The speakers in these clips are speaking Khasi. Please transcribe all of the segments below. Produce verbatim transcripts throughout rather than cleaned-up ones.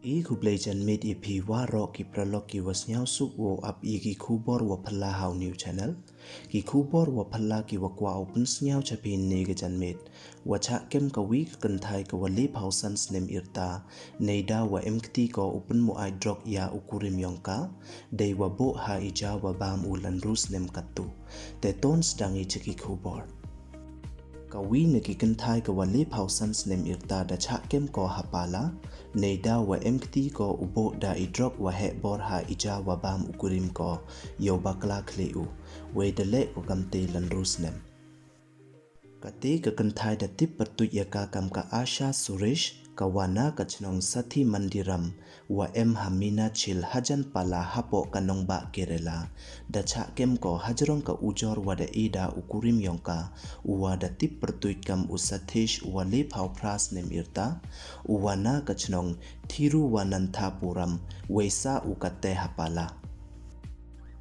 I khublei janmiet ïa phi waroh ki paralok ki wa sngewsuk wow ap ïa ki khubor wa phylla ha u new channel. Ki khubor wa phylla ki wa kwah u pynsngew cha phi ne ka janmiet. Wa chah kem ka wi ka kynthai ka wa le phaw san snem ïrta. Neida wa em kti ko u pynmuai drok ïa u kurim yong ka. Dei wa buh ha i ja wa bam u lynru snem katto. Te ton sdang i cha ki khubor. Ka wi na ki kynthai ka wa le phaw san snem ïrta da chah kem ko ha pala. Neida wa em kti ko u buh da i drok wa heh bor ha i ja wa bam u kurim ko. Yow bakla khlieh u. Wei da leh ko kamte lynru snem. Kate ka kynthai da tip pyrtuit ïa ka kam ka Asha Suresh, ka wa na ka chnong Sathi Mandiram, wa em ha Minachil hajan pala hapoh ka nongbah Kerala. Da chah kem ko hajrong ka ujor wa da e da u kurim yong ka, u wa da tip pyrtuit kam u Satish u wa le phaw phra snem ïrta, u wa na ka chnong Thiruvananthapuram, wei sa u kate ha pala.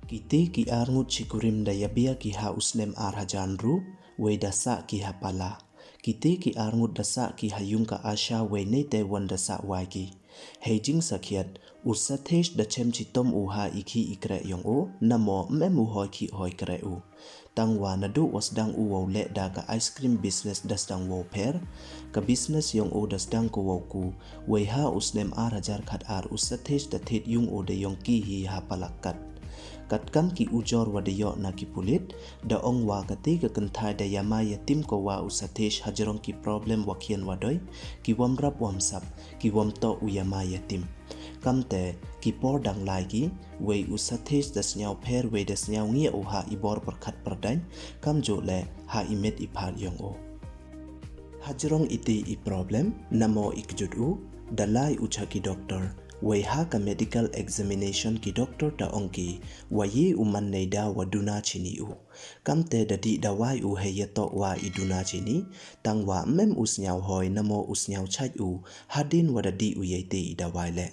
Kite ki ar ngut chi kurim da ïabia ki ha u snem ar hajar ynru, wei da sah ki ha pala. Kite ki ar ngut da sah ki ha yung ka Asha wei neite wan da sah wai ki. Hei jingsakhiat, u Satish da chem chitom u ha i khih i kreh yong u, namo ym em u hoi khih hoi kreh u. Tang wa naduh wa sdang u wow leh da ka ice cream business da sdang wow pher, ka business yong u da sdang ko wow ku, wei ha u snem ar hajar khat ar u Satish da thied yung u da yong ki hi ha Palakkad. Katkam ki ujor wa da ïoh na ki pulit, da ong wa kate ka kynthai da ïamai ïatim ko wa u Satish hajrong ki problem wa khian wa doi, ki wam rap wam sap, ki wam toh u ïamai ïatim. Kamte, ki por dang lai ki, wei u Satish da sngew pher wei da sngew ngiah u ha i bor pyrkhat pyrdaiñ, kamjooh leh ha i met i phad yong u. Hajrong ite i problem, namo i kjut u, da lai u cha ki doktor. Wei ha ka medical examination ki doktor da ong ki, wa ye u man neida wa duna chini u. Kamte da dih dawai u hei ïatoh wa i duna chini, tang wa ym em u sngew hoi namo u sngew chait u, hadien wa da dih u ïaite i dawai leh.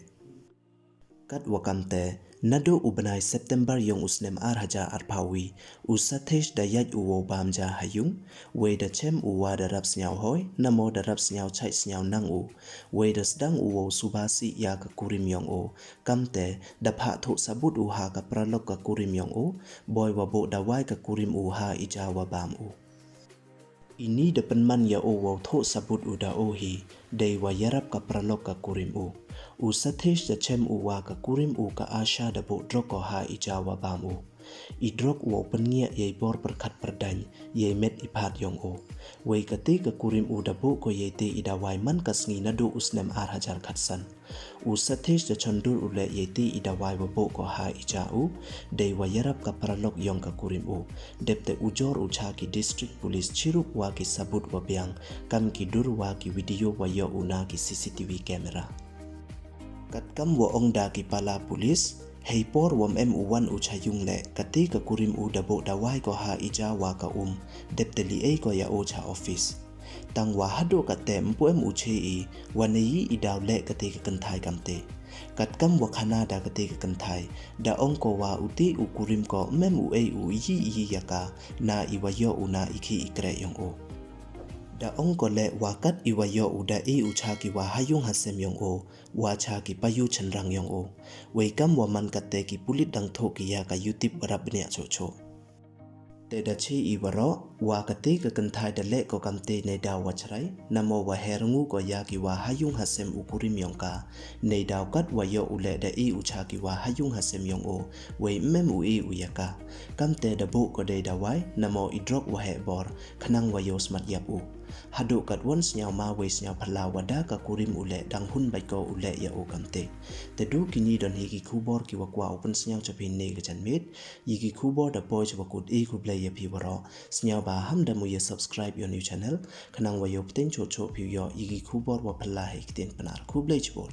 Kat wa kamte, naduh u bnai September yong u snem ar hajar ar phaw wi, u Satish da ïaid u wow bam ja ha yung, wei da chem u wa da rap sngew hoi, namo da rap sngew chait sngew nang u, wei da sdang u wow suba sih ïa ka kurim yong u, kamte, da phah thuh sabut u ha ka paralok ka kurim yong u, boi wa buh dawai ka kurim u ha i ja wa bam u. Ini da pynman ïa u wow thuh sabut u da u hi, dei wa ïarap ka paralok ka kurim u. U Satish da chem u wa ka kurim u ka Asha da buh drok ko ha i ja wa bam u. I drok wow pynngiah ïa i bor pyrkhat pyrdaiñ, ïa i met i phad yong u. Wei kate ka kurim u da buh ko ïaite i dawai man ka sngi naduh u snem ar hajar khatsan. U Satish da chondur u leh ïaite i dawai wa buh ko ha i ja u, dei wa ïarap ka paralok yong ka kurim u. Dep te ujor u cha ki district police chirup wa ki sabut wa biang, kam ki dur wa ki video wa ïoh u na ki C C T V camera. Katkam wa ong da ki pala police, hei por wa ym em u wan u cha yung leh, kate ka kurim u da buh dawai ko ha i ja wa ka um, dep te liei ko ïa u cha office. Tang wa haduh kate ym pu em u che i, wa ne i i daw leh kate ka kynthai kamte. Katkam wa khana da kate ka kynthai, da ong ko wa ute u kurim ko ym em u ei u i i ïa ka, na i wa ïoh u na i khih i kreh yong u. Da ong ko leh wa kat i wa ïoh u da ei u cha ki wa ha yung ha sem yong u, wa cha ki payu chynrang yong u. Wei kam wa man kate ki pulit dang thuh ki ïa ka YouTube wa rap bniah chuh chuh. Te da che i waroh, wa kate ka kynthai da leh ko kamte neida wa chrai, namo wa her ngu ko ïa ki wa ha yung ha sem u kurim yong ka, neida kat wa ïoh u leh da ei u cha ki wa ha yung ha sem yong u, wei ym em u ei u ïa ka. Kamte da buh ko dei dawai, namo i drok wa heh bor, khnang wa ïoh smat ïap u. Haduh kat wan sngew ma wei sngew phylla wa da ka kurim u leh dang hun bait ko u leh ïa u kamte. Te du kini don hi ki khubor ki wa kwah u pynsngew cha phi ne ka janmiet, ïa ki khubor da poi cha wa kut i khublei ïa phi waroh. Sngew ba ham da mu ïa subscribe ïa u new channel, khnang wa ïoh pteng chuh chuh phi ïoh ïa ki khubor wa phylla ha i ktien Pnar. Khublei chibun.